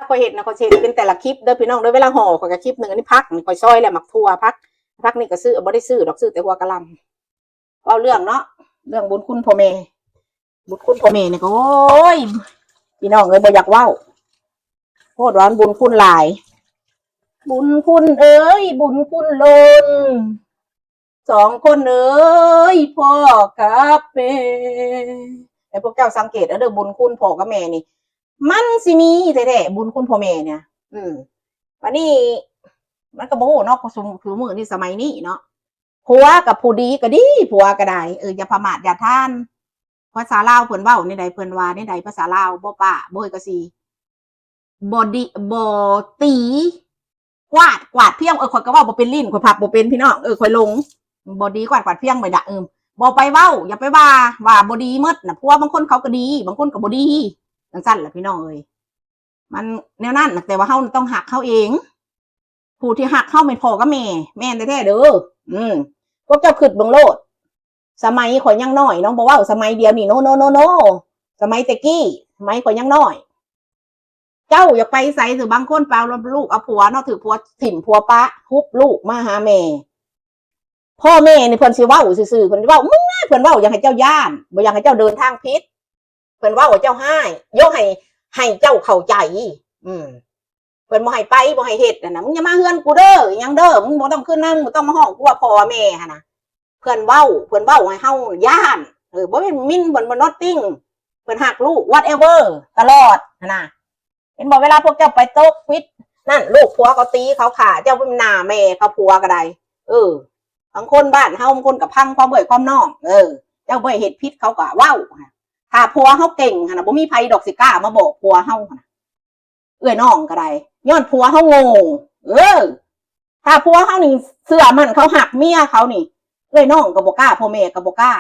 ຂ້ອຍເຮັດນະ ຂ້ອຍຊິເຮັດເປັນແຕ່ລະຄລິບເດີພີ່ນ້ອງເດີ. ເວລາຫໍ່ຂ້ອຍກໍຄລິບໜຶ່ງ. ອັນນີ້ຜັກ ຂ້ອຍຊອຍແລ້ວ ໝາກຖົ່ວ ຜັກ ຜັກນີ້ກໍຊື້ ບໍ່ໄດ້ຊື້ດອກ ຊື້ແຕ່ຫົວກະຫຼ່ຳ. ເວົ້າເລື່ອງເນາະ ເລື່ອງບຸນຄຸນພໍ່ແມ່ ບຸນຄຸນພໍ່ແມ່ນີ້ກໍ ໂອ້ຍ ພີ່ນ້ອງເອີຍ ບໍ່ຢາກເວົ້າ ໂພດວ່າມັນບຸນຄຸນຫຼາຍ. ບຸນຄຸນເອີຍ ບຸນຄຸນລົ້ນ ສອງຄົນເອີຍ ພໍ່ກັບແມ່. ໃຫ້ພວກເຈົ້າສັງເກດເອົາເດີ ບຸນຄຸນພໍ່ກັບແມ່ນີ້ ມັນຊິມີແທ້ໆ ບຸນຄຸນພໍ່ແມ່ນີ້. ອືມ ບາດນີ້ ມັນກໍບໍ່ຮູ້ເນາະ ຊຸມ ຊຸມື້ນີ້ ສະໄໝນີ້ເນາະ ຜົວກັບຜູ້ດີກໍດີ ຜົວກໍໄດ້ ເອີ ຢ່າປະໝາດຢ່າທ່ານ. ພາສາລາວເພິ່ນເວົ້າແນວໃດ ເພິ່ນວ່າແນວໃດ ພາສາລາວ ບໍ່ປະ ບໍ່ເຮີ້ຍ ກໍຊິ ບໍ່ດີ ບໍ່ຕີ ກວາດ ກວາດພຽງ ເອີ ຂ້ອຍກໍເວົ້າບໍ່ເປັນ ລີ້ນຂ້ອຍພັບບໍ່ເປັນ ພີ່ນ້ອງເອີຍ ຂ້ອຍຫຼົງ. ບໍ່ດີກວາດ ກວາດພຽງ ບໍ່ໄດ້ ເອີ ບໍ່ໄປເວົ້າ ຢ່າໄປວ່າ ວ່າບໍ່ດີໝົດນະ. ຜົວບາງຄົນເຂົາກໍດີ ບາງຄົນກໍບໍ່ດີ ຈັ່ງຊັ້ນລະ ພີ່ນ້ອງເອີຍ. ມັນແນວນັ້ນນະ ແຕ່ວ່າເຮົາຕ້ອງຮັກເຮົາເອງ. ຜູ້ທີ່ຮັກເຮົາແມ່ນພໍ່ກັບແມ່ ແມ່ນແທ້ໆເດີ. ອືມ ພວກເຈົ້າຄິດເບິ່ງໂລດ ສະໄໝຂ້ອຍຍັງນ້ອຍເນາະ ບໍ່ເວົ້າສະໄໝດຽວນີ້ ໂນ ໂນ ໂນ ໂນ ສະໄໝແຕ່ກີ້ ສະໄໝຂ້ອຍຍັງນ້ອຍ. ເຈົ້າຢາກໄປໃສ ຄືບາງຄົນໄປເອົາລູກເອົາຜົວເນາະ ຖືກຜົວຖິ້ມຜົວປະ ຮຸບລູກມາຫາແມ່ ພໍ່ແມ່ນີ້ເພິ່ນຊິເວົ້າຊື່ໆ ເພິ່ນເວົ້າ ເມື່ອ ເພິ່ນເວົ້າຢາກໃຫ້ເຈົ້າຢ້ານ ບໍ່ຢາກໃຫ້ເຈົ້າເດີນທາງຜິດ ເພິ່ນເວົ້າໃຫ້ເຈົ້າຮ້າຍ ໂຍ ໃຫ້ ໃຫ້ເຈົ້າເຂົ້າໃຈ. ອືມ ເພິ່ນບໍ່ໃຫ້ໄປ ບໍ່ໃຫ້ເຮັດຫັ້ນນະ ມຶງຢ່າມາເຮືອນກູເດີ ອີຫຍັງເດີ ມຶງບໍ່ຕ້ອງຄືນນຳ ບໍ່ຕ້ອງມາຮ້ອງກົວພໍ່ແມ່ຫັ້ນນະ. ເພິ່ນເວົ້າ ເພິ່ນເວົ້າໃຫ້ເຮົາຢ້ານ ເອີ ບໍ່ແມ່ນມິນ ເພິ່ນບໍ່ nothing ເພິ່ນຮັກລູກ whatever ຕະຫຼອດຫັ້ນນະ. ເຫັນບໍ່ ເວລາພວກເຈົ້າໄປຕົກວິດນັ້ນ ລູກຜົວເຂົາຕີເຂົາຂ້າ ເຈົ້າເບິ່ງໜ້າແມ່ເຂົາ ຜົວກໍໄດ້. ເອີ ບາງຄົນບ້ານເຮົາ ບາງຄົນກໍພັງຄວາມເອື້ອຍຄວາມນ້ອງ. ເອີ ເຈົ້າບໍ່ໄດ້ເຮັດຜິດ ເຂົາກໍເວົ້າ. ຖ້າຜົວເຮົາເກັ່ງຫັ້ນນະ ບໍ່ມີໃຜດອກຊິກ້າມາບອກຜົວເຮົາຫັ້ນນະ ເອື້ອຍນ້ອງກໍໄດ້ ຍ້ອນຜົວເຮົາໂງ່. ເອີ ຖ້າຜົວເຮົານີ້ເຊື່ອໝັ້ນ ເຂົາຮັກເມຍເຂົານີ້ ເອື້ອຍນ້ອງກໍບໍ່ກ້າ ພໍ່ແມ່ກໍບໍ່ກ້າ.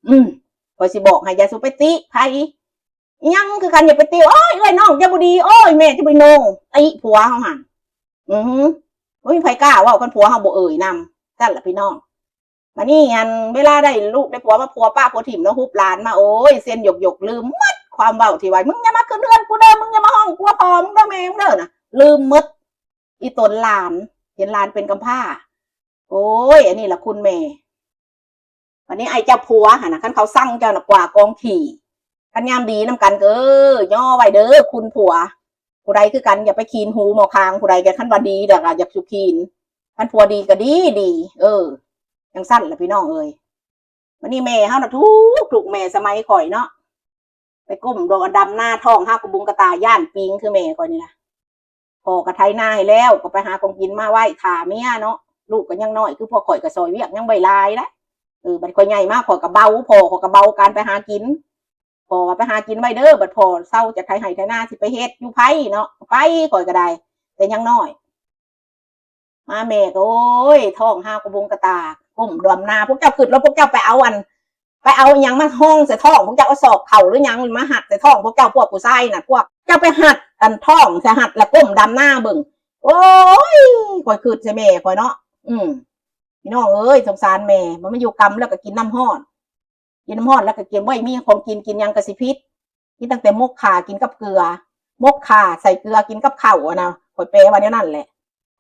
ອືມ ຂ້ອຍຊິບອກໃຫ້ ຢ່າສູ່ໄປຕິໃຜ ອີຫຍັງຄືກັນ ຢ່າໄປຕິ ໂອ້ຍ ເອື້ອຍນ້ອງເຈົ້າບໍ່ດີ ໂອ້ຍ ແມ່ເຈົ້າບໍ່ດີ ໂນ ຕິຜົວເຮົາຫັ້ນ. ອື ບໍ່ມີໃຜກ້າເວົ້າ ຄັນຜົວເຮົາບໍ່ເອີ່ຍນຳ. ຊັ້ນລະພີ່ນ້ອງ ບາດນີ້ ອັນ ເວລາໄດ້ລູກໄດ້ຜົວມາ ຜົວປະຜົວຖິ້ມເນາະ ຮຸບຫຼານມາ ໂອ້ຍ ເຊັນຢົກໆ ລືມໝົດຄວາມເວົ້າທີ່ວ່າ ມຶງຢ່າມາຂຶ້ນເຮືອນກູເດີ ມຶງຢ່າມາຮ້ອງກົວພໍ່ມຶງເດີ ແມ່ມຶງເດີນະ ລືມໝົດ. ອີ່ຕົນຫຼານ ເຫັນຫຼານເປັນກຳພ້າ ໂອ້ຍ ອັນນີ້ລະຄຸນແມ່. ບາດນີ້ໄອ້ເຈົ້າຜົວຫັ້ນນະ ຄັນເຂົາຊັງເຈົ້ານະ ກວາດກອງຂີ້. ຄັນຍາມດີນຳກັນກໍ ຍໍໄວ້ເດີຄຸນຜົວ. ຜູ້ໃດຄືກັນ ຢ່າໄປຂີນຫູໝໍ້ຄາງຜູ້ໃດ ແຕ່ຄັນວ່າດີແລ້ວກໍຢາກສຸຂີນ. ຄັນຜົວດີກໍດີດີ ເອີ ຈັ່ງຊັ້ນລະພີ່ນ້ອງເອີຍ. ບາດນີ້ແມ່ເຮົານະ ທຸກ ທຸກແມ່ສະໄໝຂ້ອຍເນາະ ໄປກົ້ມດຳນາ ທ້ອງຮາວກະບຸງກະຕ່າ ຢ້ານປິງຄືແມ່ຂ້ອຍນີ້ລະ. ພໍ່ກໍໄຖນາໃຫ້ແລ້ວ ກໍໄປຫາຂອງກິນມາໄວ້ຖ້າເມຍເນາະ. ລູກກໍຍັງນ້ອຍ ຄືພວກຂ້ອຍກໍຊ່ອຍວຽກຍັງບໍ່ຫຼາຍນະ. ເອີ ບັດຂ້ອຍໃຫຍ່ມາ ຂ້ອຍກໍເບົາ ພໍ່ຂ້ອຍກໍເບົາການໄປຫາກິນ. ພໍ່ວ່າໄປຫາກິນໄວ້ເດີ ບັດພໍ່ເຊົາຈາກໄຖໄຮ່ໄຖນາ ຊິໄປເຮັດຢູ່ໃຜເນາະ ໄປ ຂ້ອຍກໍໄດ້ ແຕ່ຍັງນ້ອຍ. ມາແມ່ກໍ ໂອ້ຍ ທ້ອງຮາວກະບົງກະຕາ ກົ້ມດຳນາ. ພວກເຈົ້າຄິດວ່າພວກເຈົ້າໄປເອົາອັນ ໄປເອົາອີ່ຫຍັງມາຮອງໃສ່ທ້ອງ ພວກເຈົ້າເອົາສອກເຂົ້າຫຼືຫຍັງມາຮັດໃສ່ທ້ອງພວກເຈົ້າ ພວກຜູ້ຊາຍນະ ພວກເຈົ້າໄປຮັດອັນທ້ອງໃສ່ ຮັດແລ້ວກົ້ມດຳນາເບິ່ງ. ໂອ້ຍ ຂ້ອຍຄິດໃສ່ແມ່ຂ້ອຍເນາະ. ອືມ ພີ່ນ້ອງເອີຍ ສົງສານແມ່ ບໍ່ແມ່ນຢູ່ກຳແລ້ວກໍກິນນ້ຳຮ້ອນ ກິນນ້ຳຮ້ອນແລ້ວກໍເກັບໄວ້ ມີຂອງກິນ ກິນຫຍັງກໍຊິຜິດ. ມີຕັ້ງແຕ່ໝົກຂ່າກິນກັບເກືອ ໝົກຂ່າໃສ່ເກືອກິນກັບເຂົ້າຫັ້ນນະ ຂ້ອຍແປວ່າແນວນັ້ນແຫຼະ.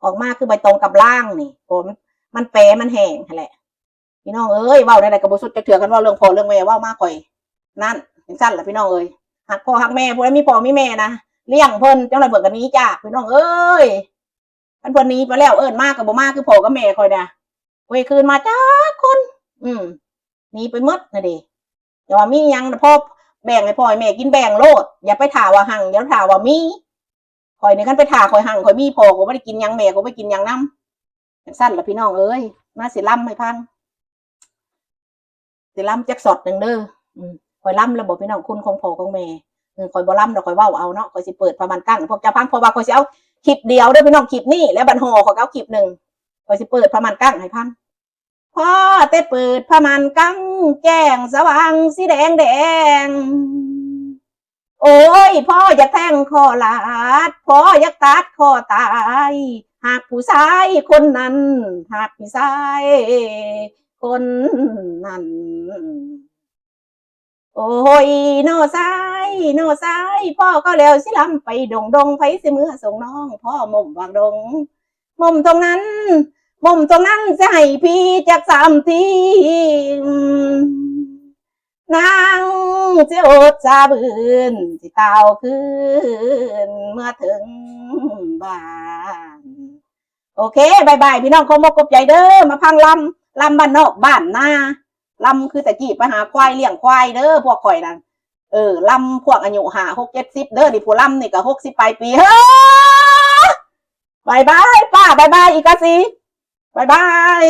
ອອກມາຄືໃບຕອງກັບລາງນີ້ ໂອ້ ມັນ ມັນແປມັນແຫ້ງຫັ້ນແຫຼະ. ພີ່ນ້ອງເອີຍ ເວົ້າແນວໃດກໍບໍ່ສຸດຈັກເທື່ອ ຄັນເວົ້າເລື່ອງພໍ່ເລື່ອງແມ່ ເວົ້າມາຂ້ອຍນັ້ນ ຈັ່ງຊັ້ນລະພີ່ນ້ອງເອີຍ. ຮັກພໍ່ຮັກແມ່ ຜູ້ໃດມີພໍ່ມີແມ່ນະ ລ້ຽງເພິ່ນ ຈັ່ງໃດເພິ່ນກໍໜີຈາກ ພີ່ນ້ອງເອີຍ. ຄັນເພິ່ນໜີໄປແລ້ວ ເອີ້ນມາກໍບໍ່ມາ ຄືພໍ່ກັບແມ່ຂ້ອຍນະ ບໍ່ເຄີຍຄືນມາຈັກຄົນ. ອືມ ໜີໄປໝົດນະເດ. ແຕ່ວ່າມີຫຍັງນະ ພໍແບ່ງໃຫ້ພໍ່ໃຫ້ແມ່ກິນ ແບ່ງໂລດ ຢ່າໄປຖ້າວ່າຮັ່ງ ຢ່າຖ້າວ່າມີ. ຂ້ອຍນີ້ຄັນໄປຖ້າຂ້ອຍຮັ່ງຂ້ອຍມີ ພໍ່ກໍບໍ່ໄດ້ກິນຫຍັງ ແມ່ກໍບໍ່ໄດ້ກິນຫຍັງນຳ. ຈັ່ງຊັ້ນລະພີ່ນ້ອງເອີຍ ມາຊິລຳໃຫ້ຟັງ ຊິລຳຈັກຊັອດໜຶ່ງເດີ. ອືມ ຂ້ອຍລຳແລ້ວບໍ່ພີ່ນ້ອງ ຄຸນຂອງພໍ່ຂອງແມ່? ເອີ ຂ້ອຍບໍ່ລຳດອກ ຂ້ອຍເວົ້າເອົາເນາະ. ຂ້ອຍຊິເປີດຜ້າມ່ານກັ້ງໃຫ້ພວກເຈົ້າຟັງ ເພາະວ່າຂ້ອຍຊິເອົາຄລິບດຽວເດີພີ່ນ້ອງ ຄລິບນີ້ ແລ້ວບັດຫໍ່ຂ້ອຍກໍເອົາຄລິບໜຶ່ງ. ຂ້ອຍຊິເປີດຜ້າມ່ານກັ້ງໃຫ້ຟັງ. ພໍແຕ່ເປີດຜ້າມ່ານກັ້ງ ແຈ້ງສະຫວ່າງສີແດງແດງ. ໂອ້ຍ ພໍ່ຢາກແທງຄໍລາດ ພໍ່ຢາກຕັດຄໍຕາຍ ຫາກຜູ້ຊາຍຄົນນັ້ນ ຫາກຜູ້ຊາຍຄົນນັ້ນ. โอ้ย น้อชาย น้อชาย พ้อเขาแล้วสิลำไปดงดง ไผสิเมือส่งน้อง พ้อหม่มหว่างดง หม่มตรงนั้น หม่มตรงนั้นสิให้พี่จักสามที นางสิอดสาบืน สิตาวคืน เมื่อถึงบ้าน โอเค บ๊ายบาย พี่น้อง ขอบมกขอบใจเด้อ มาฟังลำ ลำบ้านนอกบ้านนา ลำคือตะกี้ไปหาควายเลี้ยงควายเด้อ พวกข่อยนั่น เออ ลำพวกอายุห้า หก เจ็ดสิบเด้อ นี่ผู้ลำนี่ก็หกสิบปลายปี เฮ้อ บ๊ายบายป้า บ๊ายบายอีกาซี บ๊ายบาย